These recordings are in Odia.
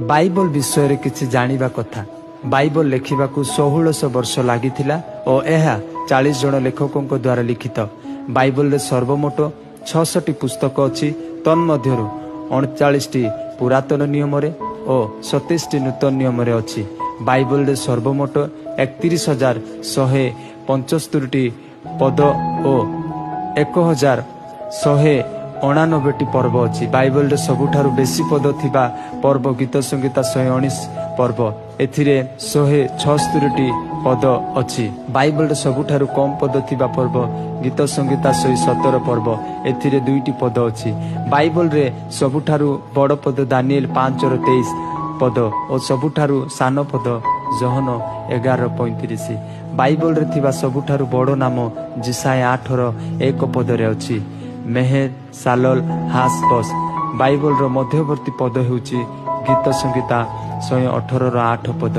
ବାଇବଲ ବିଷୟରେ କିଛି ଜାଣିବା କଥା। ବାଇବଲ ଲେଖିବାକୁ 1600 ବର୍ଷ ଲାଗିଥିଲା ଓ ଏହା 40 ଜଣ ଲେଖକଙ୍କ ଦ୍ୱାରା ଲିଖିତ। ବାଇବଲରେ ସର୍ବମୋଟ 66 ପୁସ୍ତକ ଅଛି, ତନ୍ମଧ୍ୟରୁ 39ଟି ପୁରାତନ ନିୟମରେ ଓ 27ଟି ନୂତନ ନିୟମରେ ଅଛି। ବାଇବଲରେ ସର୍ବମୋଟ 31175ଟି ପଦ ଓ 1189ଟି ପର୍ବ ଅଛି। ବାଇବଲରେ ସବୁଠାରୁ ବେଶୀ ପଦ ଥିବା ପର୍ବ ଗୀତ ସଂହିତା 119 ପର୍ବ, ଏଥିରେ 176ଟି ପଦ ଅଛି। ବାଇବଲରେ ସବୁଠାରୁ କମ୍ ପଦ ଥିବା ପର୍ବ ଗୀତ ସଂହିତା 117 ପର୍ବ, ଏଥିରେ 2ଟି ପଦ ଅଛି। ବାଇବଲରେ ସବୁଠାରୁ ବଡ଼ ପଦ ଦାନିଏଲ 5ର 23 ପଦ ଓ ସବୁଠାରୁ ସାନ ପଦ ଯୋହନ 11:35। ବାଇବଲରେ ଥିବା ସବୁଠାରୁ ବଡ଼ ନାମ ଯିଶାଇୟ 8ର 1 ପଦରେ ଅଛି, ମେହେର ସାଲଲ ହାସ ବସ୍। ବାଇବଲର ମଧ୍ୟବର୍ତ୍ତୀ ପଦ ହେଉଛି ଗୀତ ସଂହିତା 118ର 8 ପଦ।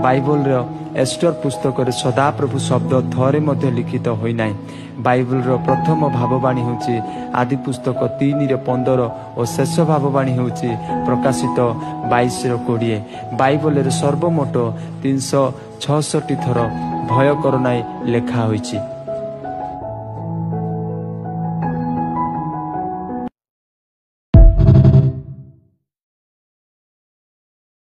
ବାଇବଲର ଏଷ୍ଟର ପୁସ୍ତକରେ ସଦାପ୍ରଭୁ ଶବ୍ଦ ଥରେ ମଧ୍ୟ ଲିଖିତ ହୋଇନାହିଁ। ବାଇବଲର ପ୍ରଥମ ଭାବବାଣୀ ହେଉଛି ଆଦି ପୁସ୍ତକ 3ରେ 15 ଓ ଶେଷ ଭାବବାଣୀ ହେଉଛି ପ୍ରକାଶିତ 22ର 20। ବାଇବଲରେ ସର୍ବମୋଟ 366 ଥର ଭୟ କର ନାହିଁ ଲେଖା ହୋଇଛି।